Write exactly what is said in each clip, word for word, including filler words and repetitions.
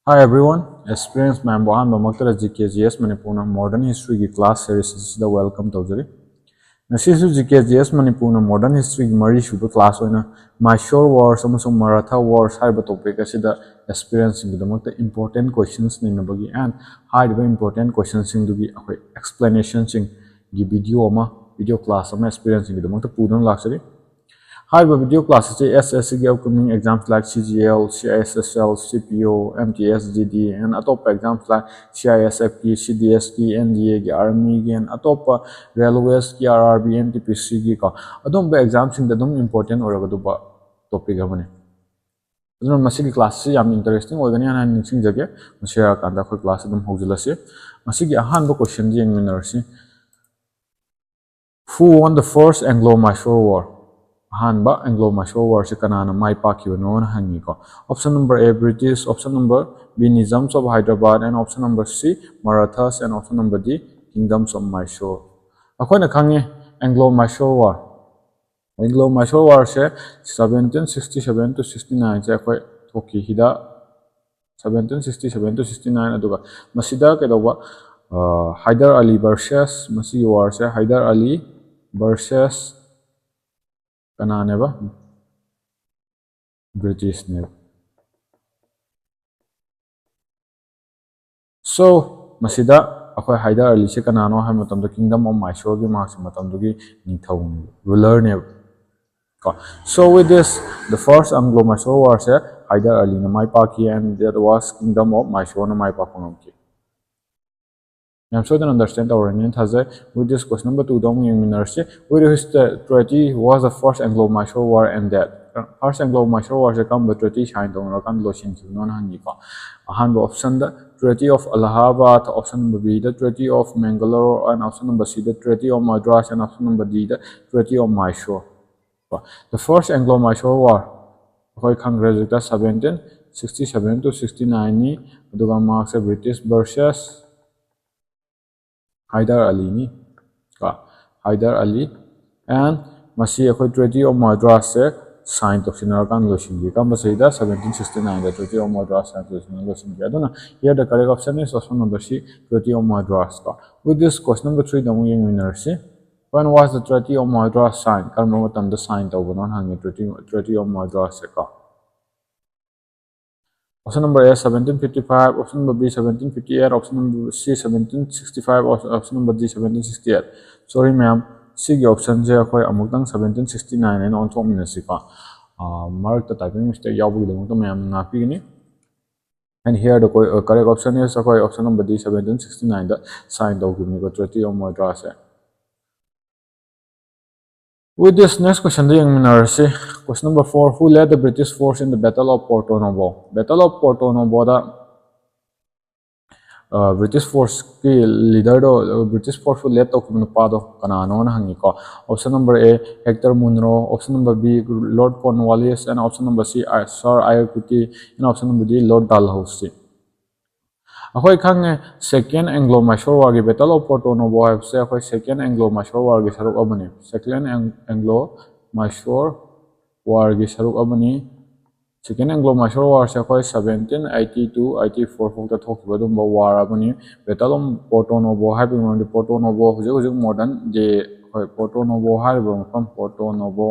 Hi everyone, aspirants ꯃꯌꯥꯝꯕꯨ ꯑꯍꯥꯟꯕꯃꯛꯇꯗ G K G S ꯃꯅꯤꯄꯨꯔꯅ Modern Historyꯒꯤ class series ꯑꯁꯤꯗ welcome ꯇꯧꯖꯔꯤ꯫ ꯉꯁꯤꯁꯨ G K G S ꯃꯅꯤꯄꯨꯔꯅ Modern Historyꯒꯤ ꯃꯔꯤꯁꯨꯕ class ꯑꯣꯏꯅ Mysore Wars ꯑꯃꯁꯨꯡ Maratha Wars ꯍꯥꯏꯔꯤꯕ topic ꯑꯁꯤꯗ aspirantꯁꯤꯡꯒꯤꯗꯃꯛꯇ important questions ꯅꯩꯅꯕꯒꯤ and ꯍꯥꯏꯔꯤꯕ important questionꯁꯤꯡꯗꯨꯒꯤ ꯑꯩꯈꯣꯏ explanationꯁꯤꯡꯒꯤ video ꯑꯃ, video class ꯑꯃ aspirantꯁꯤꯡꯒꯤꯗꯃꯛꯇ ꯄꯨꯗꯨꯅ ꯂꯥꯛꯆꯔꯤ꯫ ꯍꯥꯏꯔꯤꯕ video class ꯑꯁꯤ S S Cꯒꯤ upcoming exams like C G L, C I S S L, C P O, M T S G D and ꯑꯇꯣꯞꯄ exams like C I S Fꯀꯤ, C D Sꯀꯤ, N D Aꯒꯤ, Armyꯒꯤ and ꯑꯇꯣꯞꯄ railwaysꯀꯤ, R R B, N T P Cꯒꯤ ꯀꯣ, ꯑꯗꯨꯝꯕ examꯁꯤꯡꯗ ꯑꯗꯨꯝ important ꯑꯣꯏꯔꯒꯗꯧꯕ topic ꯑꯃꯅꯤ꯫ ꯑꯗꯨꯅ ꯃꯁꯤꯒꯤ class ꯑꯁꯤ ꯌꯥꯝ interesting ꯑꯣꯏꯒꯅꯤ ꯍꯥꯏꯅ ꯅꯤꯡꯁꯤꯡꯖꯒꯦ꯫ ꯃꯁꯤ ꯍꯥꯏꯔꯀꯥꯟꯗ ꯑꯩꯈꯣꯏ class ꯑꯗꯨꯝ ꯍꯧꯖꯤꯜꯂꯁꯤ꯫ ꯃꯁꯤꯒꯤ ꯑꯍꯥꯟꯕ questionꯗꯤ ꯌꯦꯡꯃꯤꯟꯅꯔꯁꯤ꯫ Who won the first Anglo-Mysore War? ꯑꯍꯥꯟꯕ Anglo-Mysore Warꯁꯤ ꯀꯅꯥꯅ ꯃꯥꯏ ꯄꯥꯛꯈꯤꯕꯅꯣꯅ ꯍꯪꯉꯤꯀꯣ꯫ Option number A British, option number B Nizams of Hyderabad and option number C Marathas and option number D Kingdoms of Mysore꯫ ꯑꯩꯈꯣꯏꯅ ꯈꯪꯉꯤ Anglo-Mysore War꯫ Anglo-Mysore Warꯁꯦ seventeen sixty seven to sixty nineꯁꯦ ꯑꯩꯈꯣꯏ ꯊꯣꯛꯈꯤ ꯁꯤꯗ, seventeen sixty seven to sixty nine꯫ ꯑꯗꯨꯒ ꯃꯁꯤꯗ ꯀꯩꯗꯧꯕ, ꯑ, Hyder Ali versus, ꯃꯁꯤꯒꯤ warꯁꯦ Hyder Ali versus ꯀꯅꯥꯅꯦꯕ? Britishꯅꯦꯕ꯫ So ꯃꯁꯤꯗ ꯑꯩꯈꯣꯏ Hyder Aliꯁꯦ ꯀꯅꯥꯅꯣ ꯍꯥꯏꯕ ꯃꯇꯝꯗ Kingdom of Mysoreꯒꯤ ꯃꯍꯥꯛꯁꯦ ꯃꯇꯝꯗꯨꯒꯤ ꯅꯤꯡꯊꯧꯅꯦꯕ, rulerꯅꯦꯕ ꯀꯣ꯫ So with this, the first Anglo-Mysore Warꯁꯦ Hyder Aliꯅ ꯃꯥꯏ ꯄꯥꯛꯈꯤ and that was Kingdom of Mysoreꯅ ꯃꯥꯏ ꯄꯥꯛꯄ ꯉꯝꯈꯤ꯫ ꯌꯥꯝ ꯁꯣꯏꯗꯅ understand ꯇꯧꯔꯅꯤꯅ ꯊꯥꯖꯩ꯫ With this, question number twoꯗ ꯑꯃꯨꯛ ꯌꯦꯡꯃꯤꯟꯅꯔꯁꯤ꯫ With which treaty was the first Anglo-Mysore War ended? First Anglo-Mysore Warꯁꯦ ꯀꯔꯝꯕ treaty sign ꯇꯧꯅꯔꯀꯥꯟꯗ ꯂꯣꯏꯁꯤꯟꯈꯤꯕꯅꯣꯅ ꯍꯪꯉꯤꯀꯣ꯫ ꯑꯍꯥꯟꯕ optionꯗ Treaty of Allahabad, option number Bꯗ Treaty of Mangalore and option number Cꯗ Treaty of Madras and option number Dꯗ Treaty of Mysore꯫ The first Anglo-Mysore War ꯑꯩꯈꯣꯏ ꯈꯪꯈ꯭ꯔꯦ ꯍꯧꯖꯤꯛꯇ seventeen sixty seven to sixty nineꯅꯤ꯫ ꯑꯗꯨꯒ ꯃꯍꯥꯛꯁꯦ British versus Hyder Aliꯅꯤ ꯀꯣ, Hyder Ali꯫ And ꯃꯁꯤ ꯑꯩꯈꯣꯏ Treaty of Madrasꯁꯦ sign ꯇꯧꯁꯤꯟꯅꯔꯀꯥꯟꯗ ꯂꯣꯏꯁꯤꯟꯈꯤ꯫ ꯀꯔꯝꯕ ꯆꯍꯤꯗ? Seventeen sixty nine the Treaty of Madras sign ꯇꯧꯁꯤꯟꯅꯔ ꯂꯣꯏꯁꯤꯟꯈꯤ꯫ ꯑꯗꯨꯅ here the correct option is option number C, Treaty of Madras ꯀꯣ꯫ With this, question number three ꯗ ꯑꯃꯨꯛ ꯌꯦꯡꯃꯤꯟꯅꯔꯁꯤ꯫ When was the Treaty of Madras signed? ꯀꯔꯝꯕ ꯃꯇꯝꯗ sign ꯇꯧꯕꯅꯣꯅ ꯍꯪꯉꯤ Treaty, Treaty of Madras ꯁꯦ ꯀꯣ꯫ Option number A, seventeen fifty five, option number B, seventeen fifty eight, option number C, seventeen sixty five, option number D, seventeen sixty eight꯫ Sorry ꯃꯌꯥꯝ, ꯁꯤꯒꯤ option ꯁꯦ ꯑꯩꯈꯣꯏ ꯑꯃꯨꯛꯇꯪ seventeen sixty nine ꯍꯥꯏꯅ ꯑꯣꯟꯊꯣꯛꯃꯤꯟꯅꯁꯤꯀꯣ꯫ ꯑꯥ, ꯃꯔꯛꯇ typing mistake ꯌꯥꯎꯕꯒꯤꯗꯃꯛꯇ ꯃꯌꯥꯝꯅ ꯉꯥꯛꯄꯤꯒꯅꯤ꯫ And here the co-, uh, correct option is ꯑꯩꯈꯣꯏ option number D, seventeen sixty nine the sign ꯇꯧꯈꯤꯕꯅꯤꯀꯣ, Treaty of Madras say. With this, next question the ꯌꯦꯡꯃꯤꯟꯅꯔꯁꯤ꯫ Question number four, who led the British force in the Battle of Porto Novo? Battle of Porto Novo ꯗ, ꯑ, British force ꯀꯤ leader ꯗꯣ, ꯑ, British force ꯄꯨ lead ꯇꯧꯈꯤꯕ ꯅꯨꯄꯥꯗꯣ ꯀꯅꯥꯅꯣꯅ ꯍꯪꯉꯤꯀꯣ꯫ Option number A, Hector Munro, option number B, Lord Cornwallis, and option number C, I-, Sir Eyre Coote, and option number D, Lord Dalhousie꯫ ꯑꯩꯈꯣꯏ ꯈꯪꯉꯦ, Second Anglo-Mysore War ꯒꯤ Battle of Porto Novo ꯍꯥꯏꯕꯁꯦ ꯑꯩꯈꯣꯏ Second Anglo-Mysore War ꯒꯤ ꯁꯔꯨꯛ ꯑꯃꯅꯤ꯫ Second Ang-, Anglo-Mysore War ꯒꯤ ꯁꯔꯨꯛ ꯑꯃꯅꯤ꯫ Second Anglo-Mysore War ꯁꯦ ꯑꯩꯈꯣꯏ seventeen eighty two eighty four ꯐꯥꯎꯗ ꯊꯣꯛꯈꯤꯕ ꯑꯗꯨꯒꯨꯝꯕ war ꯑꯃꯅꯤ꯫ Battle of Porto Novo ꯍꯥꯏꯕꯒꯤ ꯃꯔꯝꯗꯤ Porto Novo ꯍꯧꯖꯤꯛ ꯍꯧꯖꯤꯛ modern day, ꯑꯩꯈꯣꯏ Porto Novo ꯍꯥꯏꯔꯤꯕ ꯃꯐꯝ, Porto Novo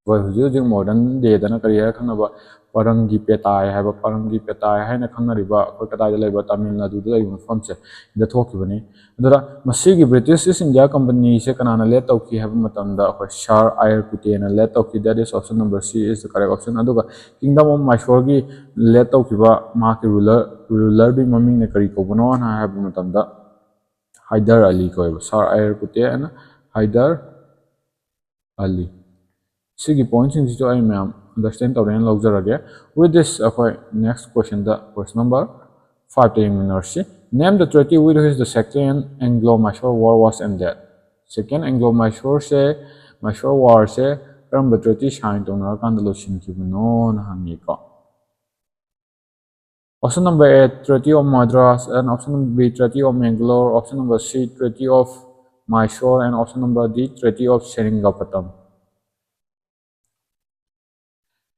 ꯑꯩꯈꯣꯏ ꯍꯧꯖꯤꯛ ꯍꯧꯖꯤꯛ modern day ꯗꯅ ꯀꯔꯤ ꯍꯥꯏꯔ ꯈꯪꯅꯕ, ꯄꯔꯪꯒꯤ ꯄꯦꯇꯥꯏ ꯍꯥꯏꯕ, ꯄꯔꯪꯒꯤ ꯄꯦꯇꯥꯏ ꯍꯥꯏꯅ ꯈꯪꯅꯔꯤꯕ ꯑꯩꯈꯣꯏ ꯀꯗꯥꯏꯗ ꯂꯩꯕ, ꯇꯥꯃꯤꯜ ꯅꯥꯗꯨꯗ ꯂꯩꯕ ꯃꯐꯝꯁꯦ, ꯁꯤꯗ ꯊꯣꯛꯈꯤꯕꯅꯤ꯫ ꯑꯗꯨꯗ ꯃꯁꯤꯒꯤ British East India Company ꯁꯦ ꯀꯅꯥꯅ lead ꯇꯧꯈꯤ ꯍꯥꯏꯕ ꯃꯇꯝꯗ ꯑꯩꯈꯣꯏ Sir Eyre Coote ꯅ lead ꯇꯧꯈꯤ, that is option number C is the correct option꯫ ꯑꯗꯨꯒ Kingdom of Mysore ꯒꯤ lead ꯇꯧꯈꯤꯕ ꯃꯍꯥꯛꯀꯤ ruler, ruler ꯗꯨꯒꯤ ꯃꯃꯤꯡꯅ ꯀꯔꯤ ꯀꯧꯕꯅꯣ ꯍꯥꯏꯕ ꯃꯇꯝꯗ ꯍꯥꯏꯗꯔ ꯑꯂꯤ ꯀꯧꯋꯦꯕ, Sir Eyre Coote and Hyder ꯑꯂꯤ꯫ ꯁꯤꯒꯤ point ꯁꯤꯡꯁꯤꯁꯨ ꯑꯩ ꯃꯌꯥꯝ understand ꯇꯧꯔꯦꯅ ꯂꯧꯖꯔꯒꯦ꯫ With this, ꯑꯩꯈꯣꯏ next question ꯗ, question number five ꯇ ꯌꯦꯡꯃꯤꯟꯅꯔꯁꯤ꯫ Name the treaty with which the Second Anglo-Mysore War was ended? Second Anglo-Mysore say, Mysore War ꯁꯦ ꯀꯔꯝꯕ treaty sign ꯇꯧꯅꯔꯀꯥꯟꯗ ꯂꯣꯏꯁꯤꯟꯈꯤꯕꯅꯣꯅ ꯍꯪꯉꯤꯀꯣ꯫ Option number A, Treaty of Madras, and option number B, Treaty of Mangalore, option number C, Treaty of Mysore, and option number D, Treaty of Seringapatam.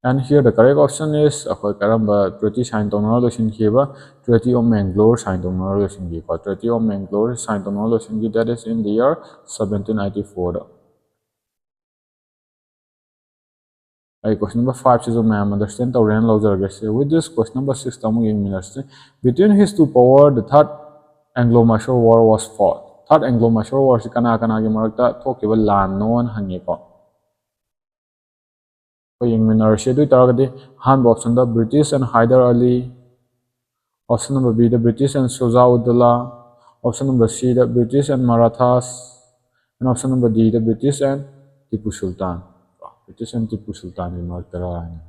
And here the correct option is, ꯑꯩꯈꯣꯏ ꯀꯔꯝꯕ treaty sign ꯇꯧꯅꯔ ꯂꯣꯏꯁꯤꯟꯈꯤꯕ? Treaty of Mangalore sign ꯇꯧꯅꯔ ꯂꯣꯏꯁꯤꯟꯈꯤꯀꯣ. Treaty of Mangalore sign ꯇꯧꯅꯔ ꯂꯣꯏꯁꯤꯟꯈꯤ, that is in the year seventeen ninety four ꯗ꯫ ꯑꯩ question number five ꯁꯤꯁꯨ ꯃꯌꯥꯝ understand ꯇꯧꯔꯦꯅ ꯂꯧꯖꯔꯒꯦ꯫ ꯁꯤ with this question number six ꯇ ꯑꯃꯨꯛ ꯌꯦꯡꯃꯤꯟꯅꯔꯁꯤ꯫ Between his two power, the third Anglo-Mysore war was fought. Third Anglo-Mysore war ꯁꯤ ꯀꯅꯥ ꯀꯅꯥꯒꯤ ꯃꯔꯛꯇ ꯊꯣꯛꯈꯤꯕ ꯂꯥꯟꯅꯣꯅ ꯍꯪꯉꯦꯀꯣ꯫ ꯑꯩꯈꯣꯏ ꯌꯦꯡꯃꯤꯟꯅꯔꯁꯤ꯫ ꯑꯗꯨ ꯑꯣꯏ ꯇꯥꯔꯒꯗꯤ ꯑꯍꯥꯟꯕ option the British and Hyder Ali, option number B the British and Shuja'ud Daulah, option number C the British and Marathas, and option number D the British and Tipu Sultan꯫ British and Tipu Sultan ꯒꯤ ꯃꯔꯛꯇꯔꯥ ꯍꯥꯏꯅ꯫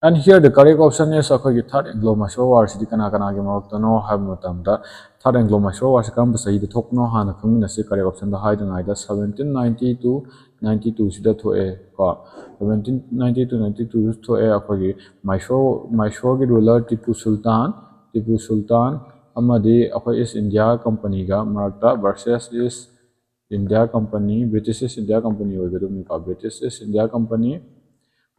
And here the correct option is, ꯑꯩꯈꯣꯏꯒꯤ Third Anglo-Mysore war ꯁꯤꯗꯤ ꯀꯅꯥ ꯀꯅꯥꯒꯤ ꯃꯔꯛꯇꯅꯣ ꯍꯥꯏꯕ ꯃꯇꯝꯗ, Third Anglo-Mysore war ꯁꯤ ꯀꯔꯝꯕ ꯆꯍꯤꯗ ꯊꯣꯛꯄꯅꯣ ꯍꯥꯟꯅ ꯈꯪꯃꯤꯟꯅꯁꯤ꯫ Correct option the ꯍꯥꯏꯗꯉꯥꯏꯗ seventeen ninety to ninety two ꯁꯤꯗ ꯊꯣꯛꯑꯦ ꯀꯣ꯫ Seventeen ninety to ninety two ꯊꯣꯛꯑꯦ꯫ ꯑꯩꯈꯣꯏꯒꯤ ꯃꯥꯏꯁꯣꯔ, ꯃꯥꯏꯁꯣꯔꯒꯤ ruler ꯇꯤꯄꯨ ꯁꯨꯜꯇꯥꯟ, ꯇꯤꯄꯨ ꯁꯨꯜꯇꯥꯟ ꯑꯃꯗꯤ ꯑꯩꯈꯣꯏ East India Company ꯒ ꯃꯔꯛꯇ versus East India Company, British East India Company ꯑꯣꯏꯒꯗꯕꯅꯤꯀꯣ꯫ British East India Company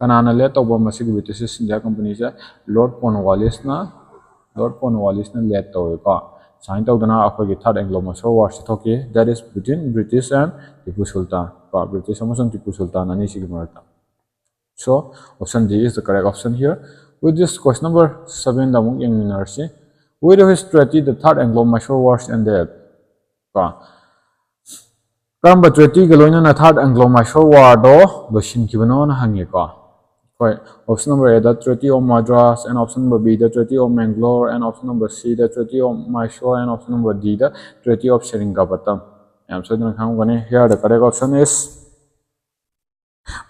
ꯀꯅꯥꯅ lead ꯇꯧꯕ ꯃꯁꯤꯒꯤ British East India Company ꯁꯦ? Lord Cornwallis ꯅ, Lord Cornwallis ꯅ lead ꯇꯧꯋꯦꯀꯣ꯫ ꯁꯨꯃꯥꯏꯅ ꯇꯧꯗꯅ ꯑꯩꯈꯣꯏꯒꯤ Third Anglo-Mysore war ꯁꯤ ꯊꯣꯛꯈꯤ, that is between British and Tipu Sultan ꯀꯣ, British ꯑꯃꯁꯨꯡ ꯇꯤꯄꯨ ꯁꯨꯜꯇꯥꯟ ꯑꯅꯤꯁꯤꯒꯤ ꯃꯔꯛꯇ꯫ So option D is the correct option here. With this, question number seven ꯗ ꯑꯃꯨꯛ ꯌꯦꯡꯃꯤꯟꯅꯔꯁꯤ꯫ With which treaty the Third Anglo-Mysore wars ended? ꯀꯣ, ꯀꯔꯝꯕ treaty ꯒ ꯂꯣꯏꯅꯅ Third Anglo-Mysore war ꯗꯣ ꯂꯣꯏꯁꯤꯟꯈꯤꯕꯅꯣꯅ ꯍꯪꯉꯦꯀꯣ꯫ ꯑꯩꯈꯣꯏ option number A the Treaty of Madras, and option number B the Treaty of Mangalore, and option number C the Treaty of Mysore, and option number D the Treaty of Seringapatam꯫ ꯌꯥꯝ ꯁꯣꯏꯗꯅ ꯈꯪꯉꯝꯒꯅꯤ꯫ Here the correct option is,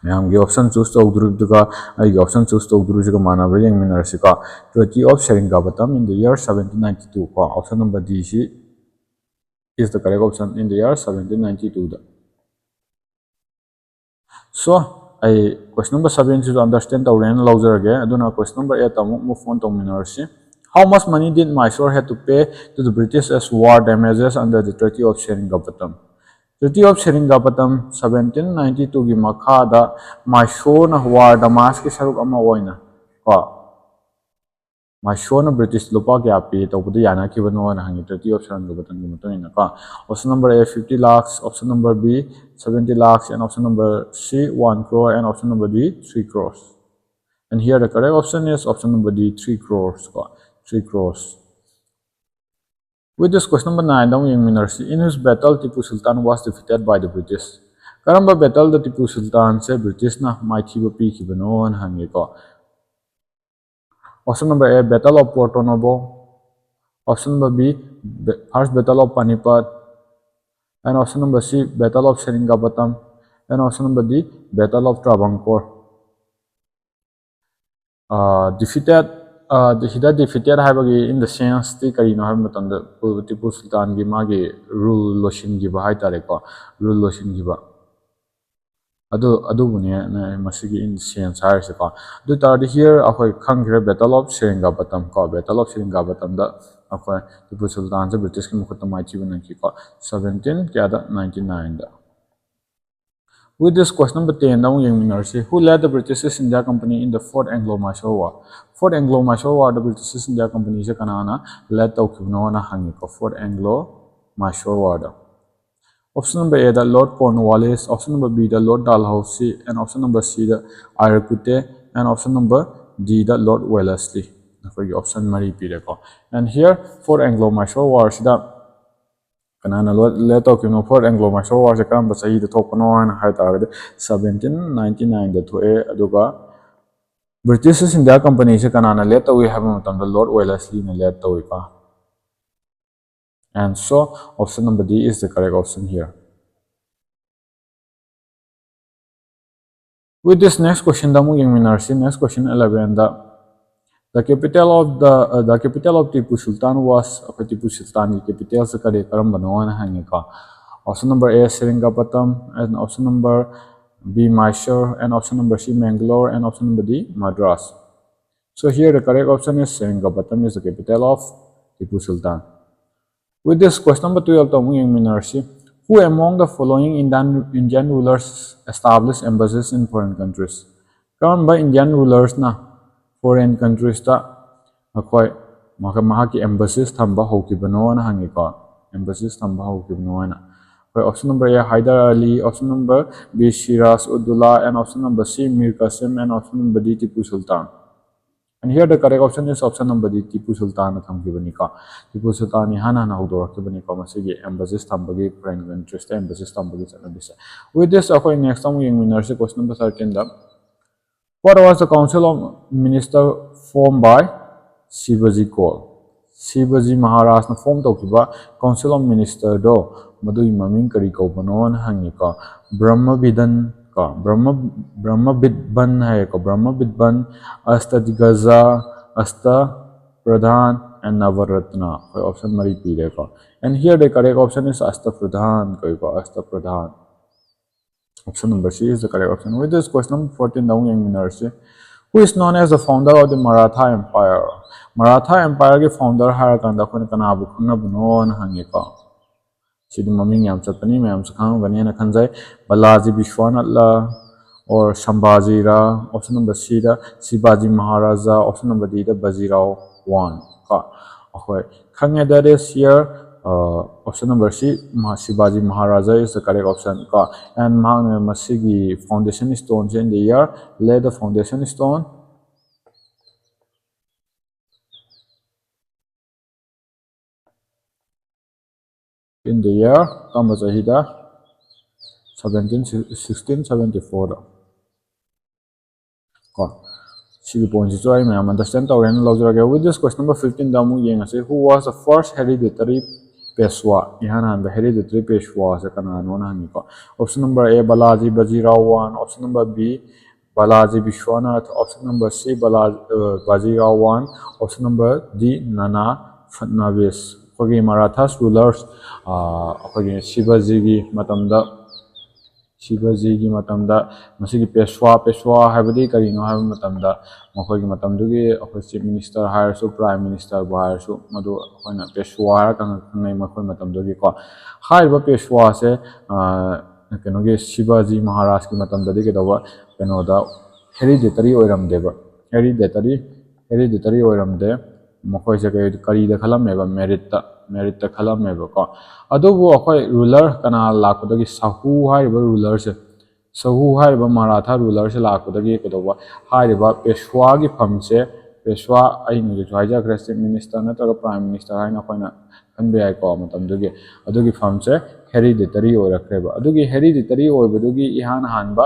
ꯃꯌꯥꯝꯒꯤ option choose ꯇꯧꯗꯣꯔꯤꯕꯗꯨꯒ ꯑꯩꯒꯤ option choose ꯇꯧꯗꯣꯔꯤꯕꯁꯤꯒ ꯃꯥꯟꯅꯕ꯭ꯔꯥ ꯌꯦꯡꯃꯤꯟꯅꯔꯁꯤꯀꯣ꯫ Treaty of Seringapatam in the year seventeen ninety two ꯀꯣ, option number D ꯁꯤ is the correct option in the year seventeen ninety two the. So, ꯑꯩ question number seven ꯁꯤꯁꯨ understand ꯇꯧꯔꯦꯅ ꯂꯧꯖꯔꯒꯦ꯫ ꯑꯗꯨꯅ question number eight ꯇ ꯑꯃꯨꯛ move on ꯇꯧꯃꯤꯟꯅꯔꯁꯤ꯫ How much money did Mysore had to pay to the British as war damages under the Treaty of Seringapatam? Treaty of Seringapatam seventeen ninety two ꯒꯤ ꯃꯈꯥꯗ ꯃꯥꯏꯁꯣꯔꯅ ꯋꯥꯔꯗ ꯃꯥꯁꯀꯤ ꯁꯔꯨꯛ ꯑꯃ ꯑꯣꯏꯅ ꯀꯣ ꯃꯥꯏꯁꯣꯔꯅ ꯕ꯭ꯔꯤꯇꯤꯁ ꯂꯨꯄꯥ ꯀꯌꯥ ꯄꯦ ꯇꯧꯕꯗ ꯌꯥꯅꯈꯤꯕꯅꯣꯅ ꯍꯪꯉꯤ Treaty of Seringapatamꯒꯤ ꯃꯇꯨꯡ ꯏꯟꯅ ꯀꯣ option number A fifty lakhs, option number B seventy lakhs, and option number C one crore, and option number D three crores. And here the correct option is option number D, three crores ꯀꯣ three crores. With this, question number nine ꯗ ꯑꯃꯨꯛ ꯌꯦꯡꯃꯤꯟꯅꯔꯁꯤ. In which battle Tipu Sultan was defeated by the British? ꯀꯔꯝꯕ ꯕꯦꯇꯜꯗ ꯇꯤꯄꯨ ꯁꯨꯜꯇꯥꯟꯁꯦ ꯕ꯭ꯔꯤꯇꯤꯁꯅ ꯃꯥꯏꯊꯤꯕ ꯄꯤꯈꯤꯕꯅꯣꯅ ꯍꯪꯉꯤꯀꯣ option number A, Battle of Porto Novo, option number B, First Battle of Panipat, and option number C, Battle of Seringapatam, and option number D, Battle of Travancore. Defeated, ꯁꯤꯗ defeated ꯍꯥꯏꯕꯒꯤ in the sense T ꯀꯔꯤꯅꯣ ꯍꯥꯏꯕ ꯃꯇꯝꯗ ꯇꯤꯄꯨ ꯁꯨꯜꯇꯥꯟꯒꯤ ꯃꯥꯒꯤ rule ꯂꯣꯏꯁꯤꯟꯈꯤꯕ ꯍꯥꯏꯇꯥꯔꯦꯀꯣ, rule ꯂꯣꯏꯁꯤꯟꯈꯤꯕ ꯑꯗꯨ ꯑꯗꯨꯕꯨꯅꯦ ꯃꯁꯤꯒꯤ in the sense ꯍꯥꯏꯔꯤꯁꯦꯀꯣ꯫ ꯑꯗꯨ ꯑꯣꯏꯇꯥꯔꯗꯤ here ꯑꯩꯈꯣꯏ ꯈꯪꯈ꯭ꯔꯦ Battle of Seringapatam ꯀꯣ, Battle of Seringapatamꯗ ꯑꯩꯈꯣꯏ ꯇꯤꯄꯨ ꯁꯨꯜꯇꯥꯟꯁꯦ ꯕ꯭ꯔꯤꯇꯤꯁꯀꯤ ꯃꯈꯨꯠꯇ ꯃꯥꯏꯊꯤꯕ ꯅꯪꯈꯤꯀꯣ seventeen ꯀꯌꯥꯗ ninety nine the. With this, question number ten ꯗ ꯑꯃꯨꯛ ꯌꯦꯡꯃꯤꯟꯅꯔꯁꯤ. Who led the British East India Company in the Fourth Anglo-Mysore War? Fourth Anglo-Mysore War the British East India Company ꯁꯦ ꯀꯅꯥꯅ lead ꯇꯧꯈꯤꯕꯅꯣꯅ ꯍꯪꯉꯤꯀꯣ Fourth Anglo-Mysore War the. Option number A the Lord Cornwallis, option number B the Lord Dalhousie, and option number C the Eyre Coote, and option number D the Lord Wellesley꯫ ꯑꯩꯈꯣꯏꯒꯤ option ꯃꯔꯤ ꯄꯤꯔꯦꯀꯣ꯫ And here Fourth Anglo-Mysore War ꯁꯤꯗ ꯀꯅꯥꯅ lead ꯇꯧꯈꯤꯕꯅꯣ? Fourth Anglo-Mysore War ꯁꯦ ꯀꯔꯝꯕ ꯆꯍꯤꯗ ꯊꯣꯛꯄꯅꯣ ꯍꯥꯏꯅ ꯍꯥꯏ ꯇꯥꯔꯒꯗꯤ seventeen ninety nine ꯗ ꯊꯣꯛꯑꯦ꯫ ꯑꯗꯨꯒ British East India Company ꯁꯦ ꯀꯅꯥꯅ lead ꯇꯧꯏ ꯍꯥꯏꯕ ꯃꯇꯝꯗ Lord Wellesley ꯅ lead ꯇꯧꯏꯀꯣ꯫ And so option number D is the correct option here. With this, next question ꯗ ꯑꯃꯨꯛ ꯌꯦꯡꯃꯤꯟꯅꯔꯁꯤ꯫ Next question eleven the the capital of the the capital of Tipu Sultan was, ꯑꯩꯈꯣꯏ Tipu ꯁꯨꯜꯇꯥꯟꯒꯤ capital ꯁꯦ ꯀꯔꯤ ꯀꯔꯝꯕꯅꯣ ꯍꯥꯏꯅ ꯍꯪꯉꯤꯀꯣ꯫ Option number A, Seringapatam, and option number B, Mysore, and option number C, Mangalore, and option number D, Madras. So here the correct option is Seringapatam is the capital of Tipu Sultan. With this, question number twelve ꯗ ꯑꯃꯨꯛ ꯌꯦꯡꯃꯤꯟꯅꯔꯁꯤ꯫ Who among the following Indian, Indian rulers established embassies in foreign countries? ꯀꯔꯝꯕ Indian rulersꯅ foreign countriesꯇ ꯑꯩꯈꯣꯏ ꯃꯍꯥꯛ- ꯃꯍꯥꯛꯀꯤ embassies ꯊꯝꯕ ꯍꯧꯈꯤꯕꯅꯣꯅ ꯍꯪꯉꯤꯀꯣ꯫ Embassies ꯊꯝꯕ ꯍꯧꯈꯤꯕꯅꯣ ꯍꯥꯏꯅ ꯑꯩꯈꯣꯏ option number A, Hyder Ali, option number B, Siraj Uddaulah, and option number C, Mir Qasim, and option number D, Tipu Sultan. And here the correct option is option number D, Tipu Sultanꯅ ꯊꯝꯈꯤꯕꯅꯤꯀꯣ꯫ Tipu ꯁꯨꯜꯇꯥꯟ ꯏꯍꯥꯟ ꯍꯥꯟꯅ ꯍꯧꯗꯣꯔꯛꯈꯤꯕꯅꯤꯀꯣ ꯃꯁꯤꯒꯤ embassies ꯊꯝꯕꯒꯤ foreign countriesꯇ embassies ꯊꯝꯕꯒꯤ ꯆꯠꯅꯕꯤꯁꯦ꯫ With this ꯑꯩꯈꯣꯏ next ꯑꯃꯨꯛ ꯌꯦꯡꯃꯤꯟꯅꯔꯁꯤ, question number thirteenꯗ. What was the Council of Minister formed by Shivaji Kaul? ꯁꯤꯕꯖꯤ ꯃꯍꯥꯔꯥꯖꯅ form ꯇꯧꯈꯤꯕ Council of Ministerꯗꯣ ꯃꯗꯨꯒꯤ ꯃꯃꯤꯡ ꯀꯔꯤ ꯀꯧꯕꯅꯣꯅ ꯍꯪꯉꯤꯀꯣ꯫ ꯕ꯭ꯔꯍ꯭ꯃꯕꯤꯗꯟ ꯀꯣ, ꯕ꯭ꯔꯍ꯭ꯃ- ꯕ꯭ꯔꯍ꯭ꯃꯕꯤꯠꯕꯟ ꯍꯥꯏꯌꯦꯀꯣ꯫ ꯕ꯭ꯔꯍ꯭ꯃꯕꯤꯠꯕꯟ, ꯑꯁꯇ ꯗꯤꯒꯖ, ꯑꯁꯇ ꯄ꯭ꯔꯙꯥꯟ, and ꯅꯕꯔꯠꯅ꯫ ꯑꯩꯈꯣꯏ option ꯃꯔꯤ ꯄꯤꯔꯦꯀꯣ꯫ And here the correct option is ꯑꯁꯇ Pradhan ꯀꯧꯏꯀꯣ, ꯑꯁꯇ Pradhan. Option number C is the correct option. With this, question number fourteenꯗ ꯑꯃꯨꯛ ꯌꯦꯡꯃꯤꯟꯅꯔꯁꯤ꯫ Who is known as the founder of the Maratha Empire? Maratha Empireꯒꯤ founder ꯍꯥꯏꯔꯀꯥꯟꯗ ꯑꯩꯈꯣꯏꯅ ꯀꯅꯥꯕꯨ ꯈꯪꯅꯕꯅꯣꯅ ꯍꯪꯉꯦꯀꯣ꯫ ꯁꯤꯗꯤ ꯃꯃꯤꯡ ꯌꯥꯝ ꯆꯠꯄꯅꯤ, ꯃꯌꯥꯝꯁꯨ ꯈꯪꯉꯝꯒꯅꯤꯅ ꯈꯟꯖꯩ꯫ ꯕꯂꯥꯖꯤ ꯕꯤꯁ꯭ꯋꯥꯅꯥꯊꯂ, or ꯁꯝꯚꯥꯖꯤꯔꯥ? Option number Cꯗ ꯁꯤꯕꯥꯖꯤ ꯃꯍꯥꯔꯥꯖꯥ, option number Dꯗ ꯕꯖꯤꯔꯥꯎ ꯋꯥꯟ ꯀꯣ꯫ ꯑꯩꯈꯣꯏ ꯈꯪꯉꯦ, that is here, uh, option number C, ꯃꯍꯥ- ꯁꯤꯕꯥꯖꯤ Maharaja is the correct option ꯀꯣ꯫ And ꯃꯍꯥꯛꯅ ꯃꯁꯤꯒꯤ foundation stoneꯁꯦ in the year, lay the foundation stone in the year, ꯀꯔꯝꯕ ꯆꯍꯤꯗ? Seventeen, sixteen seventy fourꯗ ꯀꯣ꯫ ꯁꯤꯒꯤ pointꯁꯤꯁꯨ ꯑꯩ ꯃꯌꯥꯝ understand ꯇꯧꯔꯦꯅ ꯂꯧꯖꯔꯒꯦ꯫ With this, question number fifteenꯗ ꯑꯃꯨꯛ ꯌꯦꯡꯉꯁꯤ꯫ Who was the first hereditary Peshwa? ꯏꯍꯥꯟ ꯍꯥꯟꯕ hereditary Peshwaꯁꯦ ꯀꯅꯥꯅꯣꯅ ꯍꯪꯉꯤꯀꯣ꯫ Option number A, Balaji Bajirao one, option number B, Balaji Vishwanath, option number C, ꯕꯂꯥ- uh, Bajirao one, option number D, ꯅꯅꯥ ꯐꯠꯅꯥꯕꯤꯁ꯫ ꯑꯩꯈꯣꯏꯒꯤ Marathas rulers, ꯑ, ꯑꯩꯈꯣꯏꯒꯤ ꯁꯤꯕꯖꯤꯒꯤ ꯃꯇꯝꯗ ꯁꯤꯕꯖꯤꯒꯤ ꯃꯇꯝꯗ ꯃꯁꯤꯒꯤ ꯄꯦꯁ꯭ꯋꯥ, ꯄꯦꯁ꯭ꯋꯥ ꯍꯥꯏꯕꯗꯤ ꯀꯔꯤꯅꯣ ꯍꯥꯏꯕ ꯃꯇꯝꯗ, ꯃꯈꯣꯏꯒꯤ ꯃꯇꯝꯗꯨꯒꯤ ꯑꯩꯈꯣꯏ chief minister ꯍꯥꯏꯔꯁꯨ, prime ministerꯕꯨ ꯍꯥꯏꯔꯁꯨ, ꯃꯗꯨ ꯑꯩꯈꯣꯏꯅ ꯄꯦꯁ꯭ꯋꯥ ꯍꯥꯏꯔꯒ ꯈꯪꯅꯩ ꯃꯈꯣꯏ ꯃꯇꯝꯗꯨꯒꯤꯀꯣ꯫ ꯍꯥꯏꯔꯤꯕ ꯄꯦꯁ꯭ꯋꯥꯁꯦ, ꯑ, ꯀꯩꯅꯣꯒꯤ ꯁꯤꯕꯥꯖꯤ ꯃꯍꯥꯔꯥꯖꯀꯤ ꯃꯇꯝꯗꯗꯤ ꯀꯩꯗꯧꯕ, ꯀꯩꯅꯣꯗ hereditary ꯑꯣꯏꯔꯝꯗꯦꯕ, hereditary, hereditary ꯑꯣꯏꯔꯝꯗꯦ꯫ ꯃꯈꯣꯏꯁꯦ ꯀꯔꯤ, ꯀꯔꯤꯗ ꯈꯜꯂꯝꯃꯦꯕ? Meritꯇ, meritꯇ ꯈꯜꯂꯝꯃꯦꯕꯀꯣ꯫ ꯑꯗꯨꯕꯨ ꯑꯩꯈꯣꯏ ruler ꯀꯅꯥ ꯂꯥꯛꯄꯗꯒꯤ, ꯁꯥꯍꯨ ꯍꯥꯏꯔꯤꯕ rulerꯁꯦ, ꯁꯥꯍꯨ ꯍꯥꯏꯔꯤꯕ ꯃꯔꯥꯊꯥ rulerꯁꯦ ꯂꯥꯛꯄꯗꯒꯤ ꯀꯩꯗꯧꯕ, ꯍꯥꯏꯔꯤꯕ ꯄꯦꯁ꯭ꯋꯥꯒꯤ ꯐꯝꯁꯦ, ꯄꯦꯁ꯭ꯋꯥ ꯑꯩꯅ ꯍꯧꯖꯤꯛꯁꯨ ꯍꯥꯏꯖꯈ꯭ꯔꯦ, chief minister ꯅꯠꯇ꯭ꯔꯒ prime minister ꯍꯥꯏꯅ ꯑꯩꯈꯣꯏꯅ ꯈꯟꯕ ꯌꯥꯏꯀꯣ ꯃꯇꯝꯗꯨꯒꯤ꯫ ꯑꯗꯨꯒꯤ ꯐꯝꯁꯦ hereditary ꯑꯣꯏꯔꯛꯈ꯭ꯔꯦꯕ꯫ ꯑꯗꯨꯒꯤ hereditary ꯑꯣꯏꯕꯗꯨꯒꯤ ꯏꯍꯥꯟ ꯍꯥꯟꯕ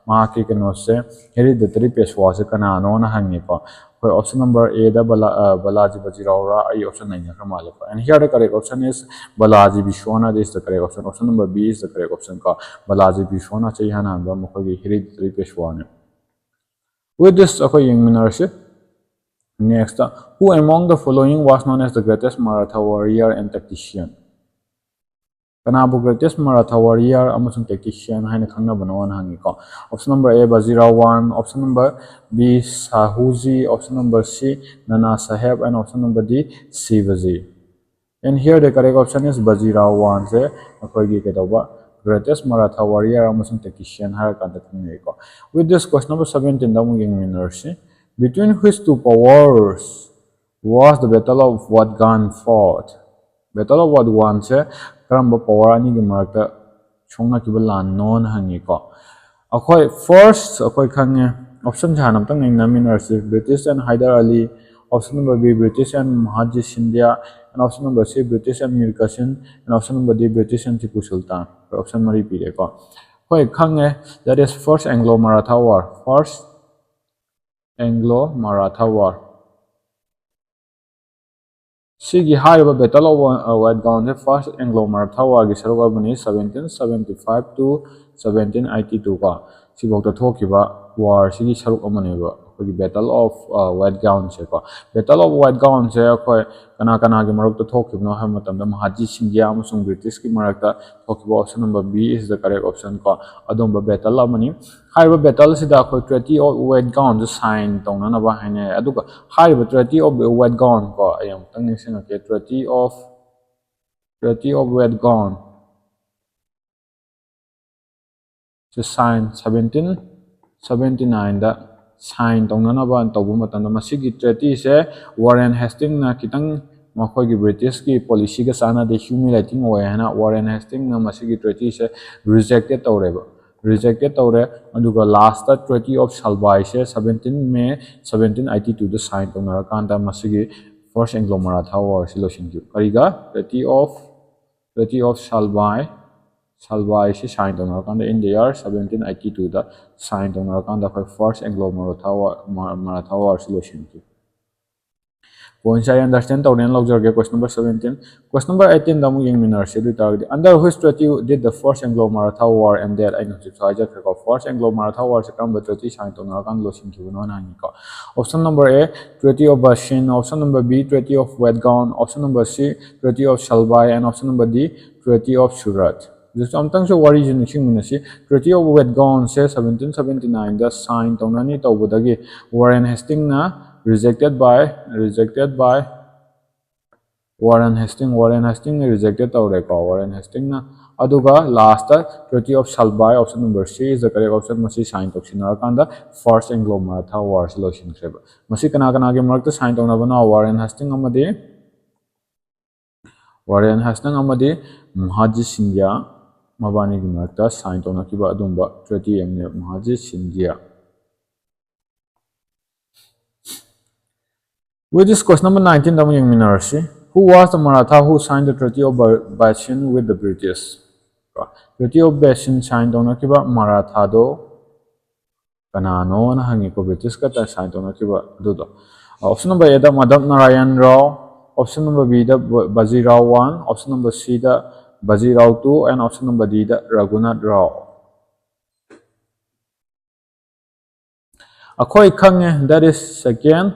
ꯃꯍꯥꯛꯀꯤ ꯀꯩꯅꯣꯁꯦ, hereditary ꯄꯦꯁ꯭ꯋꯥꯁꯦ ꯀꯅꯥꯅꯣꯅ ꯍꯪꯉꯦꯀꯣ꯫ ꯑꯩꯈꯣꯏ option number Aꯗ ꯕꯂꯥ-, ꯑ, ꯕꯂꯥꯖꯤ ꯕꯖꯤꯔꯥꯎꯔꯥ, ꯑꯩ option ꯂꯩꯅꯈ꯭ꯔ ꯃꯥꯜꯂꯦꯀꯣ꯫ And here the correct option is Balaji Vishwanath is the correct option. Option number B is the correct option ꯀꯣ꯫ ꯕꯂꯥꯖꯤ ꯕꯤꯁ꯭ꯋꯥꯅꯥꯊꯁꯦ ꯏꯍꯥꯟ ꯍꯥꯟꯕ ꯃꯈꯣꯏꯒꯤ hereditary ꯄꯦꯁ꯭ꯋꯥꯅꯦ꯫ With this ꯑꯩꯈꯣꯏ ꯌꯦꯡꯃꯤꯟꯅꯔꯁꯤ꯫ Next, who among the following was known as the greatest Maratha warrior and tactician? ꯀꯅꯥꯕꯨ greatest Maratha warrior ꯑꯃꯁꯨꯡ tactician ꯍꯥꯏꯅ ꯈꯪꯅꯕꯅꯣꯅ ꯍꯪꯉꯤꯀꯣ꯫ Option number A, Bajirao one, option number B, Shahuji, option number C, Nana Saheb, and option number D, Shivaji. And here the correct option is Bajirao one ꯁꯦ ꯑꯩꯈꯣꯏꯒꯤ ꯀꯩꯗꯧꯕ, greatest Maratha warrior ꯑꯃꯁꯨꯡ tactician ꯍꯥꯏꯔꯀꯥꯟꯗ ꯈꯪꯅꯩꯀꯣ꯫ With this, question number seventeenꯗ ꯑꯃꯨꯛ ꯌꯦꯡꯃꯤꯟꯅꯔꯁꯤ꯫ Between which two powers was the Battle of Vadgaon fought? Battle of Vadgaonꯁꯦ ꯀꯔꯝꯕ power ꯑꯅꯤꯒꯤ ꯃꯔꯛꯇ ꯁꯣꯛꯅꯈꯤꯕ ꯂꯥꯟꯅꯣꯅ ꯍꯪꯉꯤꯀꯣ꯫ ꯑꯩꯈꯣꯏ first ꯑꯩꯈꯣꯏ ꯈꯪꯉꯦ, optionꯁꯦ ꯍꯥꯟꯅ ꯑꯝꯇꯪ ꯌꯦꯡꯅꯃꯤꯟꯅꯔꯁꯤ꯫ British and Hyder Ali, option number B, British and Mahatji Scindia, and option number C, British and Mir Qasim, and option number D, British and Tipu Sultan꯫ ꯑꯩꯈꯣꯏ option ꯃꯔꯤ ꯄꯤꯔꯦꯀꯣ꯫ ꯑꯩꯈꯣꯏ ꯈꯪꯉꯦ, that is First Anglo Maratha War, First Anglo Maratha War꯫ ꯁꯤꯒꯤ ꯍꯥꯏꯔꯤꯕ Battle of Vadgaonꯁꯦ First Anglo Maratha Warꯒꯤ ꯁꯔꯨꯛ ꯑꯃꯅꯤ, seventeen seventy five to seventeen eighty two ꯀꯣ, ꯁꯤꯐꯥꯎꯗ ꯊꯣꯛꯈꯤꯕ warꯁꯤꯒꯤ ꯁꯔꯨꯛ ꯑꯃꯅꯦꯕ꯫ ꯑꯩꯈꯣꯏꯒꯤ Battle of Wade Ground ꯁꯦꯀꯣ꯫ Battle of Wade Ground ꯁꯦ ꯑꯩꯈꯣꯏ ꯀꯅꯥ ꯀꯅꯥꯒꯤ ꯃꯔꯛꯇ ꯊꯣꯛꯈꯤꯕꯅꯣ ꯍꯥꯏꯕ ꯃꯇꯝꯗ ꯃꯍꯥꯖꯤ ꯁꯤꯟꯙꯤꯌꯥ ꯑꯃꯁꯨꯡ ꯕ꯭ꯔꯤꯇꯤꯁꯀꯤ ꯃꯔꯛꯇ ꯊꯣꯛꯈꯤꯕ, option number B is the correct option ꯀꯣ, ꯑꯗꯨꯝꯕ battle ꯑꯃꯅꯤ꯫ ꯍꯥꯏꯔꯤꯕ battle ꯁꯤꯗ ꯑꯩꯈꯣꯏ Treaty of Wade Ground say sign ꯇꯧꯅꯅꯕ ꯍꯥꯏꯅꯩ꯫ ꯑꯗꯨꯒ ꯍꯥꯏꯔꯤꯕ Treaty of Wade Ground ꯀꯣ, ꯑꯩ ꯑꯃꯨꯛꯇꯪ ꯅꯤꯡꯁꯤꯡꯉꯛꯀꯦ, Treaty of Treaty of Wade Ground say sign seventeen seventy nine the sign ꯇꯧꯅꯅꯕ ꯇꯧꯕ ꯃꯇꯝꯗ, ꯃꯁꯤꯒꯤ treaty ꯁꯦ Warren Hastings ꯅ ꯈꯤꯇꯪ ꯃꯈꯣꯏꯒꯤ ꯕ꯭ꯔꯤꯇꯤꯁꯀꯤ policy ꯒ ꯆꯥꯟꯅꯗꯦ, humiliating ꯑꯣꯏ ꯍꯥꯏꯅ Warren Hastings ꯅ ꯃꯁꯤꯒꯤ treaty ꯁꯦ rejected ꯇꯧꯔꯦꯕ, rejected ꯇꯧꯔꯦ꯫ ꯑꯗꯨꯒ last ꯇ Treaty of Shelby say seventeen May seventeen eighty two the sign ꯇꯧꯅꯔꯀꯥꯟꯗ ꯃꯁꯤꯒꯤ First Anglo Maratha War ꯁꯤ ꯂꯣꯏꯁꯤꯟꯈꯤꯕ꯫ ꯀꯔꯤꯒ? Treaty of Treaty of Shelby, Shelby ꯁꯤ sign ꯇꯧꯅꯔꯀꯥꯟꯗ, in the year seventeen eighty two the sign ꯇꯧꯅꯔꯀꯥꯟꯗ ꯑꯩꯈꯣꯏ First Anglo Maratha War, Ma- Maratha War ꯁꯤ ꯂꯣꯏꯁꯤꯟꯈꯤ꯫ Point ꯁꯦ ꯑꯩ understand ꯇꯧꯔꯦꯅ ꯂꯧꯖꯔꯒꯦ꯫ Question number seventeen꯫ Question number eighteen ꯗ ꯑꯃꯨꯛ ꯌꯦꯡꯃꯤꯟꯅꯔꯁꯤ꯫ ꯑꯗꯨ ꯑꯣꯏꯇꯥꯔꯒꯗꯤ, under which treaty did the First Anglo Maratha War ended? ꯑꯩꯅ ꯍꯧꯖꯤꯛꯁꯨ ꯍꯥꯏꯖꯈ꯭ꯔꯦꯀꯣ, First Anglo Maratha War ꯁꯦ ꯀꯔꯝꯕ treaty sign ꯇꯧꯅꯔꯀꯥꯟꯗ ꯂꯣꯏꯁꯤꯟꯈꯤꯕꯅꯣꯅ ꯍꯪꯉꯤꯀꯣ꯫ Option number A, Treaty of Bassein, option number B, Treaty of Wade Ground, option number C, Treaty of Shelby, and option number D, Treaty of Surat꯫ ꯍꯧꯖꯤꯛꯁꯨ ꯑꯃꯨꯛꯇꯪꯁꯨ ꯋꯥꯔꯤꯁꯤ ꯅꯤꯡꯁꯤꯡꯃꯤꯟꯅꯁꯤ꯫ Treaty of Wade Ground say seventeen seventy nine the sign ꯇꯧꯅꯅꯤ ꯇꯧꯕꯗꯒꯤ Warren Hastings ꯅ rejected by, rejected by Warren Hastings, Warren Hastings ꯅ rejected ꯇꯧꯔꯦꯀꯣ, Warren Hastings ꯅ꯫ ꯑꯗꯨꯒ last ꯇ Treaty of Shelby, option number C is the correct option, ꯃꯁꯤ sign ꯇꯧꯁꯤꯟꯅꯔꯀꯥꯟꯗ First Anglo Maratha War ꯁꯤ ꯂꯣꯏꯁꯤꯟꯈ꯭ꯔꯦꯕ꯫ ꯃꯁꯤ ꯀꯅꯥ ꯀꯅꯥꯒꯤ ꯃꯔꯛꯇ sign ꯇꯧꯅꯕꯅꯣ? Warren Hastings ꯑꯃꯗꯤ Warren Hastings ꯑꯃꯗꯤ ꯃꯍꯥꯖꯤ ꯁꯤꯟꯙꯤꯌꯥ ꯃꯕꯥꯅꯤꯒꯤ ꯃꯔꯛꯇ sign ꯇꯧꯅꯈꯤꯕ ꯑꯗꯨꯝꯕ treaty ꯑꯃꯅꯦꯕ, Mahadji Scindia. With this, question number nineteen ꯗ ꯑꯃꯨꯛ ꯌꯦꯡꯃꯤꯟꯅꯔꯁꯤ꯫ Who was the Maratha who signed the Treaty of Ba- Bassein with the British? Treaty of Bassein sign ꯇꯧꯅꯈꯤꯕ ꯃꯔꯥꯊꯥꯗꯣ ꯀꯅꯥꯅꯣꯅ ꯍꯪꯉꯤꯀꯣ, ꯕ꯭ꯔꯤꯇꯤꯁꯀ sign ꯇꯧꯅꯈꯤꯕ ꯑꯗꯨꯗꯣ꯫ Option number A the Madhab Narayan Rao, option number B ꯗ ꯕ- ꯕꯥꯖꯤꯔꯥꯎ one, option number C the ꯕꯥꯖꯤꯔꯥꯎ two, and option number D ꯗ ꯔꯘꯨꯅꯥꯊ ꯔꯥꯎ꯫ ꯑꯩꯈꯣꯏ ꯈꯪꯉꯦ, that is second,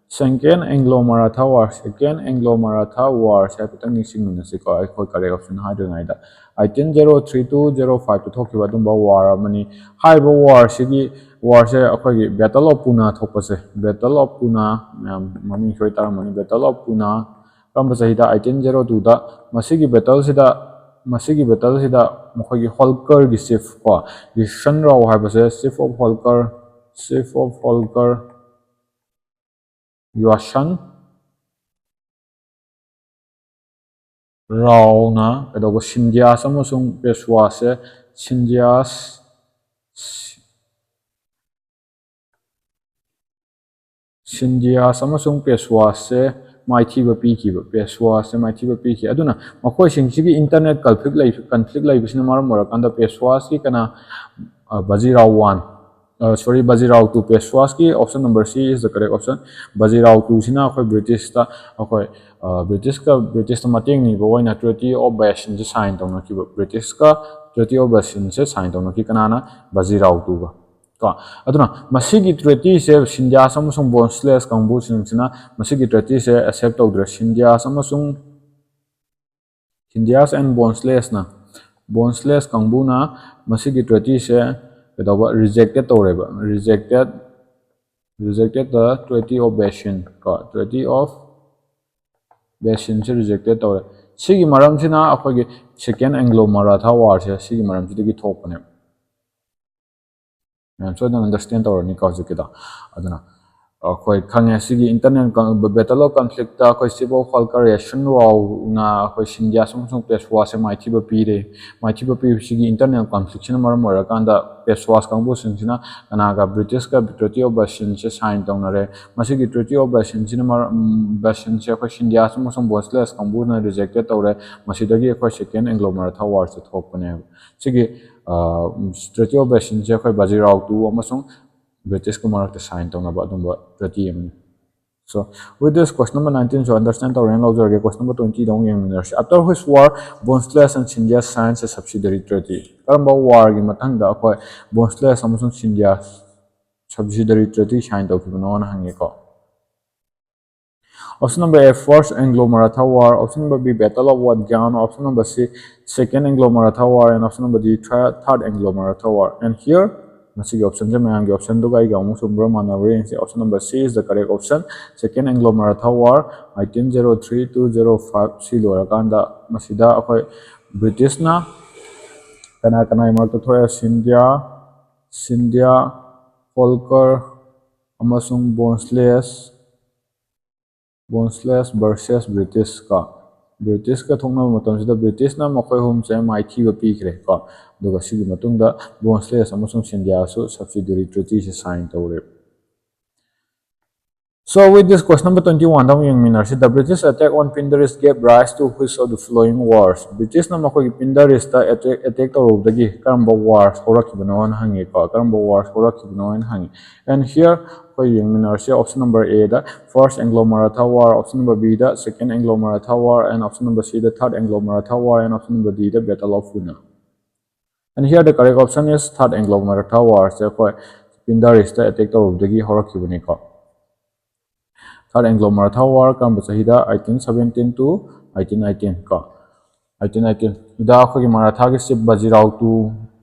second Anglo Maratha war, second Anglo Maratha war ꯁꯦ ꯍꯥꯏꯐꯦꯠꯇꯪ ꯅꯤꯡꯁꯤꯡꯃꯤꯟꯅꯁꯤꯀꯣ, ꯑꯩꯈꯣꯏ correct option ꯍꯥꯏꯗ꯭ꯔꯤꯉꯩꯗ꯫ Eighteen zero three to zero five ꯇ ꯊꯣꯛꯈꯤꯕ ꯑꯗꯨꯝꯕ war ꯑꯃꯅꯤ꯫ ꯍꯥꯏꯔꯤꯕ war ꯁꯤꯒꯤ, war ꯁꯦ ꯑꯩꯈꯣꯏꯒꯤ Battle of Poona ꯊꯣꯛꯄꯁꯦ, Battle of Poona, ꯃꯌꯥꯝ ꯃꯃꯤꯡ ꯁꯣꯏ ꯇꯥꯔꯝꯃꯅꯤ, Battle of Poona ꯀꯔꯝꯕ ꯆꯍꯤꯗ? Eighteen zero two ꯗ꯫ ꯃꯁꯤꯒꯤ battle ꯁꯤꯗ, ꯃꯁꯤꯒꯤ battle ꯁꯤꯗ ꯃꯈꯣꯏꯒꯤ Holkarꯒꯤ chief ꯀꯣ, ꯌꯨꯁꯟ ꯔꯥꯎ ꯍꯥꯏꯕꯁꯦ, chief of Holkar, chief of Holkar, ꯌꯨꯁꯟ ꯔꯥꯎꯅ ꯀꯩꯗꯧꯕ, ꯁꯤꯟꯙꯤꯌꯥꯁ ꯑꯃꯁꯨꯡ ꯄꯦꯁꯋꯥꯁꯦ, ꯁꯤꯟꯙꯤꯌꯥꯁ, ꯁꯤꯟꯙꯤꯌꯥꯁ ꯑꯃꯁꯨꯡ ꯄꯦꯁꯋꯥꯁꯁꯦ ꯃꯥꯏꯊꯤꯕ ꯄꯤꯈꯤꯕ, ꯄꯦꯁꯋꯥꯁꯁꯦ ꯃꯥꯏꯊꯤꯕ ꯄꯤꯈꯤ꯫ ꯑꯗꯨꯅ ꯃꯈꯣꯏꯁꯤꯡꯁꯤꯒꯤ internal conflict ꯂꯩ-, conflict ꯂꯩꯕꯁꯤꯅ ꯃꯔꯝ ꯑꯣꯏꯔꯀꯥꯟꯗ ꯄꯦꯁꯋꯥꯁꯀꯤ ꯀꯅꯥ, ꯑ, ꯕꯖꯤꯔꯥꯎ ꯋꯥꯟ, ꯑ, sorry, ꯕꯖꯤꯔꯥꯎ ꯇꯨ, ꯄꯦꯁꯋꯥꯁꯀꯤ option number C is the correct option꯫ ꯕꯖꯤꯔꯥꯎ ꯇꯨꯁꯤꯅ ꯑꯩꯈꯣꯏ ꯕ꯭ꯔꯤꯇꯤꯁꯇ, ꯑꯩꯈꯣꯏ, ꯑ, ꯕ꯭ꯔꯤꯇꯤꯁꯀ, ꯕ꯭ꯔꯤꯇꯤꯁꯇ ꯃꯇꯦꯡ ꯅꯤꯕ ꯑꯣꯏꯅ Treaty of Bashinꯁꯦ sign ꯇꯧꯅꯈꯤꯕ, ꯕ꯭ꯔꯤꯇꯤꯁꯀ Treaty of Bashinꯁꯦ sign ꯇꯧꯅꯈꯤ꯫ ꯀꯅꯥꯅ? ꯕꯖꯤꯔꯥꯎ ꯇꯨꯒ꯫ ꯀꯣ, ꯑꯗꯨꯅ ꯃꯁꯤꯒꯤ treatyꯁꯦ ꯁꯤꯟꯙꯤꯌꯥꯁ ꯑꯃꯁꯨꯡ ꯕꯣꯟꯁꯂꯦꯁ ꯀꯥꯡꯕꯨꯁꯤꯡꯁꯤꯅ ꯃꯁꯤꯒꯤ treatyꯁꯦ accept ꯇꯧꯗ꯭ꯔꯦ꯫ ꯁꯤꯟꯙꯤꯌꯥꯁ ꯑꯃꯁꯨꯡ, ꯁꯤꯟꯙꯤꯌꯥꯁ and ꯕꯣꯟꯁꯂꯦꯁꯅ, ꯕꯣꯟꯁꯂꯦꯁ ꯀꯥꯡꯕꯨꯅ ꯃꯁꯤꯒꯤ treatyꯁꯦ ꯀꯩꯗꯧꯕ, rejected ꯇꯧꯔꯦꯕ, rejected, rejected the Treaty of Bashin ꯀꯣ, Treaty of Bashinꯁꯦ rejected ꯇꯧꯔꯦ꯫ ꯁꯤꯒꯤ ꯃꯔꯝꯁꯤꯅ ꯑꯩꯈꯣꯏꯒꯤ Second Anglo Maratha Warꯁꯦ ꯁꯤꯒꯤ ꯃꯔꯝꯁꯤꯗꯒꯤ ꯊꯣꯛꯄꯅꯦꯕ꯫ ꯃꯌꯥꯝ ꯁꯣꯏꯗꯅ understand ꯇꯧꯔꯅꯤꯀꯣ ꯍꯧꯖꯤꯛꯀꯤꯗꯣ꯫ ꯑꯗꯨꯅ ꯑꯩꯈꯣꯏ ꯈꯪꯉꯦ, ꯁꯤꯒꯤ internal con-, Battle of Conflictꯇ ꯑꯩꯈꯣꯏ chief of Holkar ꯌꯨꯁꯟ ꯔꯥꯎꯅ ꯑꯩꯈꯣꯏ ꯁꯤꯟꯙꯤꯌꯥꯁ ꯑꯃꯁꯨꯡ ꯄꯦꯁꯋꯥꯁꯦ ꯃꯥꯏꯊꯤꯕ ꯄꯤꯔꯦ꯫ ꯃꯥꯏꯊꯤꯕ ꯄꯤꯕꯁꯤꯒꯤ internal conflictꯁꯤꯅ ꯃꯔꯝ ꯑꯣꯏꯔꯀꯥꯟꯗ ꯄꯦꯁꯋꯥꯁ ꯀꯥꯡꯕꯨꯁꯤꯡꯁꯤꯅ ꯀꯅꯥꯒ, ꯕ꯭ꯔꯤꯇꯤꯁꯀ Treaty of Bashinꯁꯦ sign ꯇꯧꯅꯔꯦ꯫ ꯃꯁꯤꯒꯤ Treaty of Bashinꯁꯤꯅ ꯃꯔꯝ, Bashinꯁꯦ ꯑꯩꯈꯣꯏ ꯁꯤꯟꯙꯤꯌꯥꯁ ꯑꯃꯁꯨꯡ ꯕꯣꯟꯁꯂꯦꯁ ꯀꯥꯡꯕꯨꯅ rejected ꯇꯧꯔꯦ꯫ ꯃꯁꯤꯗꯒꯤ ꯑꯩꯈꯣꯏ Second Anglo Maratha Warꯁꯦ ꯊꯣꯛꯄꯅꯦꯕ꯫ ꯁꯤꯒꯤ, ꯑ, Treaty of Bashinꯁꯦ ꯑꯩꯈꯣꯏ ꯕꯖꯤꯔꯥꯎ ꯇꯨ ꯑꯃꯁꯨꯡ ꯕ꯭ꯔꯤꯇꯤꯁꯀ ꯃꯔꯛꯇ sign ꯇꯧꯅꯕ ꯑꯗꯨꯝꯕ treaty ꯑꯃꯅꯤ꯫ So, with this, question number nineteenꯁꯨ understand ꯇꯧꯔꯦꯅ ꯂꯧꯖꯔꯒꯦ꯫ Question number twentyꯗ ꯑꯃꯨꯛ ꯌꯦꯡꯃꯤꯟꯅꯔꯁꯤ꯫ After which war Bhonsle and Scindia signed a subsidiary treaty? ꯀꯔꯝꯕ warꯒꯤ ꯃꯊꯪꯗ ꯑꯩꯈꯣꯏ ꯕꯣꯟꯁꯂꯦꯁ ꯑꯃꯁꯨꯡ Scindia subsidiary treaty sign ꯇꯧꯈꯤꯕꯅꯣꯅ ꯍꯪꯉꯦꯀꯣ꯫ Option number A, First Anglo-Maratha War. Option number B, Battle of Wat Gaon. Option number C, Second Anglo-Maratha War. And option number D, Third Anglo-Maratha War. And here, ꯃꯁꯤꯒꯤ option ꯁꯦ ꯃꯌꯥꯝꯒꯤ option ꯗꯨꯒ ꯑꯩꯒ ꯑꯃꯨꯛ ꯆꯨꯝꯕ꯭ꯔꯥ ꯃꯥꯟꯅꯕ꯭ꯔꯥ ꯌꯦꯡꯁꯤ꯫ Option number C is the correct option. Second Anglo-Maratha War, nineteen zero three to zero five, ꯁꯤ ꯂꯣꯏꯔꯀꯥꯟꯗ ꯃꯁꯤꯗ ꯑꯩꯈꯣꯏ British ꯅ ꯀꯅꯥ ꯀꯅꯥꯒꯤ ꯃꯔꯛꯇ ꯊꯣꯛꯑꯦ? Scindia, Scindia, Holkar ꯑꯃꯁꯨꯡ Bossells, Bossells versus British ꯀꯣ꯫ British ꯀ ꯊꯣꯛꯅꯕ ꯃꯇꯝꯁꯤꯗ British ꯅ ꯃꯈꯣꯏ ꯑꯍꯨꯝꯁꯦ ꯃꯥꯏꯊꯤꯕ ꯄꯤꯈ꯭ꯔꯦ ꯀꯣ꯫ ꯑꯗꯨꯒ ꯁꯤꯒꯤ ꯃꯇꯨꯡꯗ Bossells ꯑꯃꯁꯨꯡ Scindia ꯁꯨ subsidiary treaty ꯁꯦ sign ꯇꯧꯔꯦ꯫ So with this, question number twenty-one ꯗ ꯑꯃꯨꯛ ꯌꯦꯡꯃꯤꯟꯅꯔꯁꯤ꯫ The British attack on Pindaris gave rise to which of the following wars? British ꯅ ꯃꯈꯣꯏꯒꯤ Pindaris ꯇ attack, attack ꯇꯧꯔꯨꯕꯗꯒꯤ ꯀꯔꯝꯕ wars ꯍꯧꯔꯛꯈꯤꯕꯅꯣꯅ ꯍꯪꯉꯦꯀꯣ꯫ ꯀꯔꯝꯕ wars ꯍꯧꯔꯛꯈꯤꯕꯅꯣ ꯍꯥꯏꯅ ꯍꯪꯉꯤ꯫ And here ꯑꯩꯈꯣꯏ ꯌꯦꯡꯃꯤꯟꯅꯔꯁꯤ꯫ Option number A the First Anglo-Maratha War, option number B the Second Anglo-Maratha War, and option number C the Third Anglo-Maratha War, and option number D the Battle of Puna꯫ And here the correct option is Third Anglo-Maratha War ꯁꯦ ꯑꯩꯈꯣꯏ Pindaris ꯇ attack ꯇꯧꯔꯨꯕꯗꯒꯤ ꯍꯧꯔꯛꯈꯤꯕꯅꯤꯀꯣ꯫ Third Anglo-Maratha War ꯀꯔꯝꯕ ꯆꯍꯤꯗ? Eighteen seventeen to eighteen nineteen ꯀꯣ꯫ Eighteen nineteen ꯁꯤꯗ ꯑꯩꯈꯣꯏꯒꯤ Maratha ꯒꯤ chief Bajirao two,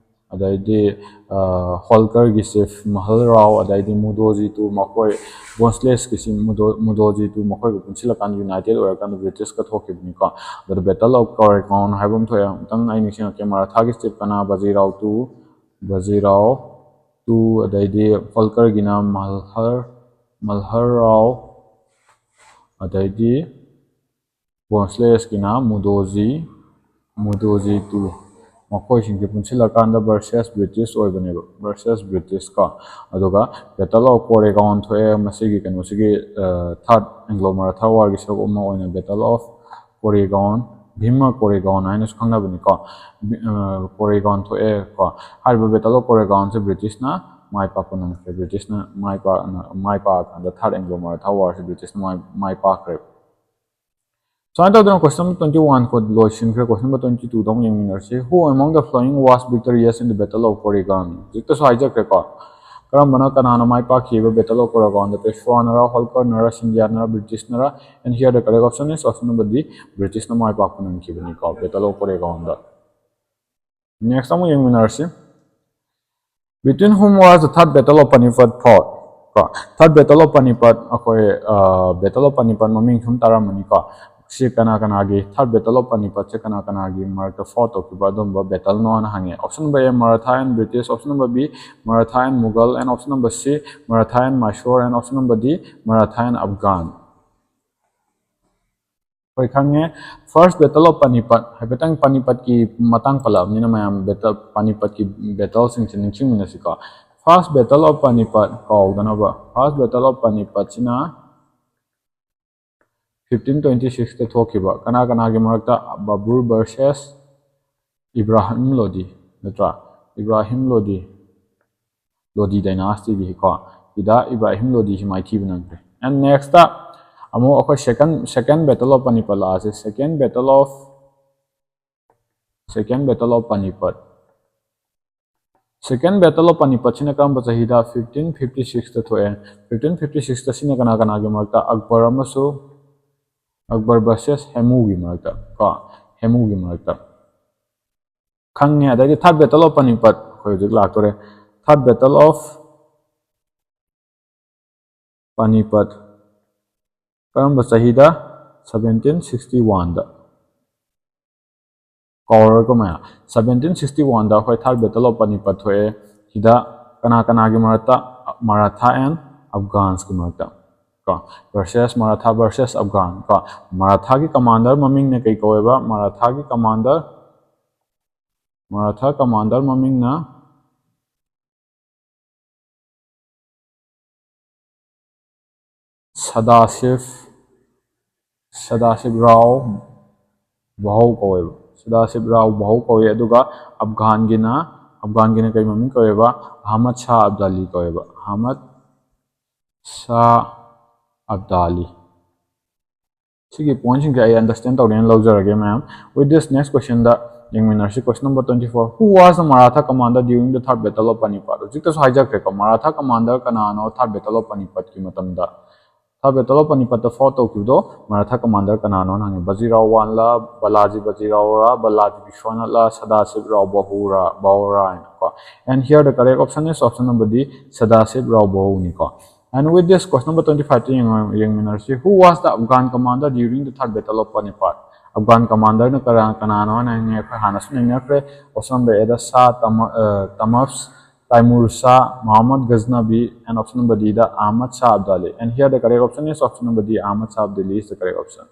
ꯑꯗꯩꯗꯤ, ꯑ, Holkar ꯒꯤ chief Mahal Rao, ꯑꯗꯩꯗꯤ Mudoji two, ꯃꯈꯣꯏ Bossells ꯀꯤ chief Mudo-, Mudoji two, ꯃꯈꯣꯏꯒ ꯄꯨꯟꯁꯤꯜꯂꯀꯥꯟꯗ united ꯑꯣꯏꯔꯀꯥꯟꯗ British ꯀ ꯊꯣꯛꯈꯤꯕꯅꯤꯀꯣ꯫ ꯑꯗꯨꯗ Battle of Koregaon ꯍꯥꯏꯕ ꯑꯃ ꯊꯣꯛꯑꯦ꯫ ꯑꯃꯨꯛꯇꯪ ꯑꯩ ꯅꯤꯡꯁꯤꯡꯉꯛꯀꯦ꯫ Maratha ꯒꯤ chief ꯀꯅꯥ? Bajirao two, Bajirao two, ꯑꯗꯩꯗꯤ Holkar ꯒꯤꯅ Malhar, Malhar Rao, ꯑꯗꯩꯗꯤ Bossells ꯀꯤꯅ Mudoji, Mudoji two꯫ ꯃꯈꯣꯏꯁꯤꯡꯁꯦ ꯄꯨꯟꯁꯤꯜꯂꯀꯥꯟꯗ versus British ꯑꯣꯏꯕꯅꯦꯕ, versus British ꯀꯣ꯫ ꯑꯗꯨꯒ Battle of Koregaon ꯊꯣꯛꯑꯦ꯫ ꯃꯁꯤꯒꯤ ꯀꯩꯅꯣꯁꯤꯒꯤ, ꯑ, Third Anglo-Maratha War ꯒꯤ ꯁꯔꯨꯛ ꯑꯃ ꯑꯣꯏꯅ Battle of Koregaon, Bhima Koregaon ꯍꯥꯏꯅꯁꯨ ꯈꯪꯅꯕꯅꯤꯀꯣ꯫ ꯕꯤ-, ꯑ, Koregaon ꯊꯣꯛꯑꯦ ꯀꯣ꯫ ꯍꯥꯏꯔꯤꯕ Battle of Koregaon say British ꯅ ꯃꯥꯏ ꯄꯥꯛꯄ ꯉꯝꯈ꯭ꯔꯦ꯫ British ꯅ ꯃꯥꯏ ꯄꯥꯛꯅ, ꯃꯥꯏ ꯄꯥꯛꯑꯀꯥꯟꯗ Third Anglo-Maratha War ꯁꯦ British ꯅ ꯃꯥꯏ, ꯃꯥꯏ ꯄꯥꯛꯈ꯭ꯔꯦ꯫ ꯁꯨꯃꯥꯏꯅ ꯇꯧꯗꯅ question number twenty-one ꯀꯣ ꯂꯣꯏꯁꯤꯟꯈ꯭ꯔꯦ꯫ Question number twenty-two ꯗ ꯑꯃꯨꯛ ꯌꯦꯡꯃꯤꯟꯅꯔꯁꯤ꯫ Who among the following was victorious in the Battle of Koregaon? ꯍꯧꯖꯤꯛꯇꯁꯨ ꯍꯥꯏꯖꯈ꯭ꯔꯦꯀꯣ꯫ ꯀꯔꯝꯕꯅ, ꯀꯅꯥꯅ ꯃꯥꯏ ꯄꯥꯛꯈꯤꯕ Battle of Koregaonꯗ? ꯄꯦꯁ꯭ꯋꯥꯅꯔ, ꯍꯣꯜꯀꯔꯅꯔ, ꯁꯤꯡꯒꯤꯌꯥꯅꯔ, ꯕ꯭ꯔꯤꯇꯤꯁꯅꯔ? And here the correct option is option number D, ꯕ꯭ꯔꯤꯇꯤꯁꯅ ꯃꯥꯏ ꯄꯥꯛꯄ ꯅꯪꯈꯤꯕꯅꯤꯀꯣ Battle of Koregaonꯗ꯫ Next ꯑꯃꯨꯛ ꯌꯦꯡꯃꯤꯟꯅꯔꯁꯤ꯫ Between whom was the Third Battle of Panipat fought? ꯀꯣ, Third Battle of Panipat, ꯑꯩꯈꯣꯏ Battle of Panipat ꯃꯃꯤꯡ ꯁꯨꯝ ꯇꯥꯔꯝꯃꯅꯤꯀꯣ꯫ ꯁꯤ ꯀꯅꯥ ꯀꯅꯥꯒꯤ, Third Battle of Panipatꯁꯦ ꯀꯅꯥ ꯀꯅꯥꯒꯤ ꯃꯔꯛꯇ fought ꯇꯧꯈꯤꯕ ꯑꯗꯨꯝꯕ battleꯅꯣꯅ ꯍꯪꯉꯦ꯫ Option number A, Maratha and British, option number B, Maratha and Mughal, and option number C, Maratha and Mysore, and option number D, Maratha and Afghan꯫ ꯑꯩꯈꯣꯏ ꯈꯪꯉꯦ, First Battle of Panipat, ꯍꯥꯏꯐꯦꯠꯇꯪ ꯄꯥꯅꯤꯄꯠꯀꯤ ꯃꯇꯥꯡ ꯄꯜꯂꯛꯑꯕꯅꯤꯅ ꯃꯌꯥꯝ battle, ꯄꯥꯅꯤꯄꯠꯀꯤ battleꯁꯤꯡꯁꯦ ꯅꯤꯡꯁꯤꯡꯃꯤꯟꯅꯁꯤꯀꯣ꯫ First Battle of Panipat ꯀꯥꯎꯗꯅꯕ, First Battle of Panipatꯁꯤꯅ fifteen twenty sixꯇ ꯊꯣꯛꯈꯤꯕ꯫ ꯀꯅꯥ ꯀꯅꯥꯒꯤ ꯃꯔꯛꯇ? Babur versus Ibrahim Lodi, ꯅꯠꯇ꯭ꯔꯥ? Ibrahim Lodi, Lodi dynastyꯒꯤꯀꯣ, ꯁꯤꯗ Ibrahim Lodiꯁꯤ ꯃꯥꯏꯊꯤꯕ ꯅꯪꯈ꯭ꯔꯦ꯫ And nextꯇ ꯑꯃꯨꯛ ꯑꯩꯈꯣꯏ second, Second Battle of Panipat ꯂꯥꯛꯑꯁꯦ꯫ Second Battle of, Second Battle of Panipat, Second Battle of Panipatꯁꯤꯅ ꯀꯔꯝꯕ ꯆꯍꯤꯗ? fifteen fifty sixꯇ ꯊꯣꯛꯑꯦ꯫ fifteen fifty sixꯇ ꯁꯤꯅ ꯀꯅꯥ ꯀꯅꯥꯒꯤ ꯃꯔꯛꯇ? Akbar ꯑꯃꯁꯨ, Akbar versus Hemuꯒꯤ ꯃꯔꯛꯇ ꯀꯣ, Hemuꯒꯤ ꯃꯔꯛꯇ꯫ ꯈꯪꯉꯦ꯫ ꯑꯗꯩꯗꯤ Third Battle of Panipat ꯑꯩꯈꯣꯏ ꯍꯧꯖꯤꯛ ꯂꯥꯛꯇꯣꯔꯦ꯫ Third Battle of Panipat ꯀꯔꯝꯕ ꯆꯍꯤꯗ? Seventeen sixty oneꯗ꯫ ꯀꯥꯎꯔꯣꯏꯀꯣ ꯃꯌꯥꯝ, seventeen sixty oneꯗ ꯑꯩꯈꯣꯏ Third Battle of Panipat ꯊꯣꯛꯑꯦ꯫ ꯁꯤꯗ ꯀꯅꯥ ꯀꯅꯥꯒꯤ ꯃꯔꯛꯇ? Maratha and Afghansꯀꯤ ꯃꯔꯛꯇ ꯀꯣ, versus Maratha versus Afghan ꯀꯣ꯫ Marathaꯒꯤ commander ꯃꯃꯤꯡꯅ ꯀꯩ ꯀꯧꯋꯦꯕ? Marathaꯒꯤ commander, Maratha commander ꯃꯃꯤꯡꯅ Sadashiv, Sadashiv Rao Bhau ꯀꯧꯋꯦꯕ꯫ Sadashiv Rao Bhau ꯀꯧꯋꯦ꯫ ꯑꯗꯨꯒ Afghanꯒꯤꯅ, Afghanꯒꯤꯅ ꯀꯩ ꯃꯃꯤꯡ ꯀꯧꯋꯦꯕ? Ahmad Shah Abdali ꯀꯧꯋꯦꯕ꯫ Ahmad Shah Abdali꯫ ꯁꯤꯒꯤ pointꯁꯤꯡꯁꯦ ꯑꯩ understand ꯇꯧꯔꯦꯅ ꯂꯧꯖꯔꯒꯦ ꯃꯌꯥꯝ꯫ With this, next questionꯗ ꯌꯦꯡꯃꯤꯟꯅꯔꯁꯤ꯫ Question number twenty four, Who was the Maratha commander during the Third Battle of Panipat? ꯍꯧꯖꯤꯛꯇꯁꯨ ꯍꯥꯏꯖꯈ꯭ꯔꯦꯀꯣ, Maratha commander ꯀꯅꯥꯅꯣ Third Battle of Panipat ꯀꯤ ꯃꯇꯝꯗ, Third Battle of Panipat ꯇ fight ꯇꯧꯈꯤꯕꯗꯣ Maratha commander ꯀꯅꯥꯅꯣ ꯍꯪꯉꯤ꯫ ꯕꯖꯤꯔꯥꯎ ꯋꯥꯟꯂ, ꯕꯂꯥꯖꯤ ꯕꯖꯤꯔꯥꯎꯔ, ꯕꯂꯥꯖꯤ ꯕꯤꯁ꯭ꯋꯥꯅꯥꯊꯂ, ꯁꯗꯥꯁꯤꯕ ꯔꯥꯎ ꯕꯍꯨꯔ, ꯕꯍꯨꯔ ꯍꯥꯏꯅꯀꯣ꯫ And here the correct option is option number D, ꯁꯗꯥꯁꯤꯕ Rao ꯕꯍꯨꯅꯤꯀꯣ꯫ And with this, question number twenty five ꯇ ꯌꯦꯡꯉ-, ꯌꯦꯡꯃꯤꯟꯅꯔꯁꯤ꯫ Who was the Afghan commander during the Third Battle of Panipat? Afghan commander ꯅ ꯀꯅꯥ-, ꯀꯅꯥꯅꯣ ꯍꯥꯏꯅ ꯍꯪꯉꯦ꯫ ꯑꯩꯈꯣꯏ ꯍꯥꯟꯅꯁꯨ ꯅꯩꯅꯈ꯭ꯔꯦ꯫ Option number A ꯗ ꯁꯥ ꯇꯃ-, ꯑ, ꯇꯃꯐ, ꯇꯥꯏꯃꯨꯔ ꯁꯥ, Mohammad ꯒꯖꯅꯕꯤ, and option number D ꯗ ꯑꯍꯃꯗ ꯁꯥ ꯑꯕꯗꯥꯂꯤ꯫ And here the correct option is option number D, Ahmad ꯁꯥ ꯑꯕꯗꯥꯂꯤ is the correct option.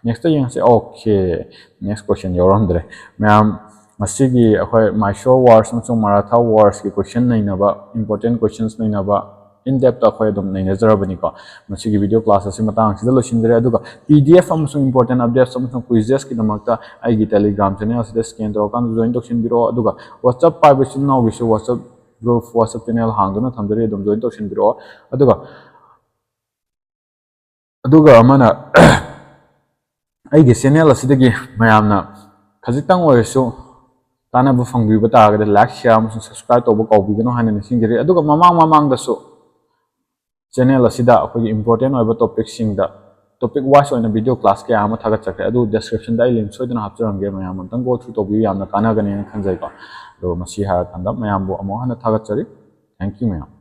Next ꯌꯦꯡꯁꯦ꯫ Okay, next question ꯌꯥꯎꯔꯝꯗ꯭ꯔꯦ꯫ ꯃꯌꯥꯝ, ꯃꯁꯤꯒꯤ ꯑꯩꯈꯣꯏ Mysore Wars ꯑꯃꯁꯨꯡ Maratha Wars ꯀꯤ question ꯅꯩꯅꯕ, important questions ꯅꯩꯅꯕ, in depth ꯑꯩꯈꯣꯏ ꯑꯗꯨꯝ ꯅꯩꯅꯖꯔꯕꯅꯤꯀꯣ꯫ ꯃꯁꯤꯒꯤ video class ꯑꯁꯤ ꯃꯇꯥꯡ ꯑꯁꯤꯗ ꯂꯣꯏꯁꯤꯟꯖꯔꯦ꯫ ꯑꯗꯨꯒ P D F ꯑꯃꯁꯨꯡ important updates ꯑꯃꯁꯨꯡ quizzes ꯀꯤꯗꯃꯛꯇ ꯑꯩꯒꯤ Telegram channel ꯑꯁꯤꯗ scan ꯇꯧꯔꯀꯥꯟꯗ join ꯇꯧꯁꯤꯟꯕꯤꯔꯛꯑꯣ꯫ ꯑꯗꯨꯒ WhatsApp ꯄꯥꯏꯕ ꯏꯆꯤꯟ ꯏꯅꯥꯎꯒꯤꯁꯨ WhatsApp group, WhatsApp channel ꯍꯥꯡꯗꯨꯅ ꯊꯝꯖꯔꯤ, ꯑꯗꯨꯝ join ꯇꯧꯁꯤꯟꯕꯤꯔꯛꯑꯣ꯫ ꯑꯗꯨꯒ ꯑꯗꯨꯒ ꯑꯃꯅ, ꯑꯩꯒꯤ channel ꯑꯁꯤꯗꯒꯤ ꯃꯌꯥꯝꯅ ꯈꯖꯤꯛꯇꯪ ꯑꯣꯏꯔꯁꯨ ꯀꯥꯟꯅꯕ ꯐꯪꯕꯤꯕ ꯇꯥꯔꯒꯗꯤ like, share ꯑꯃꯁꯨꯡ subscribe ꯇꯧꯕ ꯀꯥꯎꯕꯤꯒꯅꯨ ꯍꯥꯏꯅ ꯅꯤꯡꯁꯤꯡꯖꯔꯤ꯫ ꯑꯗꯨꯒ ꯃꯃꯥꯡ ꯃꯃꯥꯡꯗꯁꯨ channel ꯑꯁꯤꯗ ꯑꯩꯈꯣꯏꯒꯤ important ꯑꯣꯏꯕ topic ꯁꯤꯡꯗ, topic wise ꯑꯣꯏꯅ video class ꯀꯌꯥ ꯑꯃ ꯊꯥꯒꯠꯆꯈ꯭ꯔꯦ꯫ ꯑꯗꯨ description ꯗ ꯑꯩ link ꯁꯣꯏꯗꯅ ꯍꯥꯞꯆꯔꯝꯒꯦ, ꯃꯌꯥꯝ ꯑꯝꯇꯪ go through ꯇꯧꯕꯤꯌꯨ, ꯌꯥꯝꯅ ꯀꯥꯟꯅꯒꯅꯦꯅ ꯈꯟꯖꯩꯀꯣ꯫ ꯑꯗꯨꯒ ꯃꯁꯤ ꯍꯥꯏꯔꯀꯥꯟꯗ ꯃꯌꯥꯝꯕꯨ ꯑꯃꯨꯛ ꯍꯟꯅ ꯊꯥꯒꯠꯆꯔꯤ꯫ Thank you ꯃꯌꯥꯝ꯫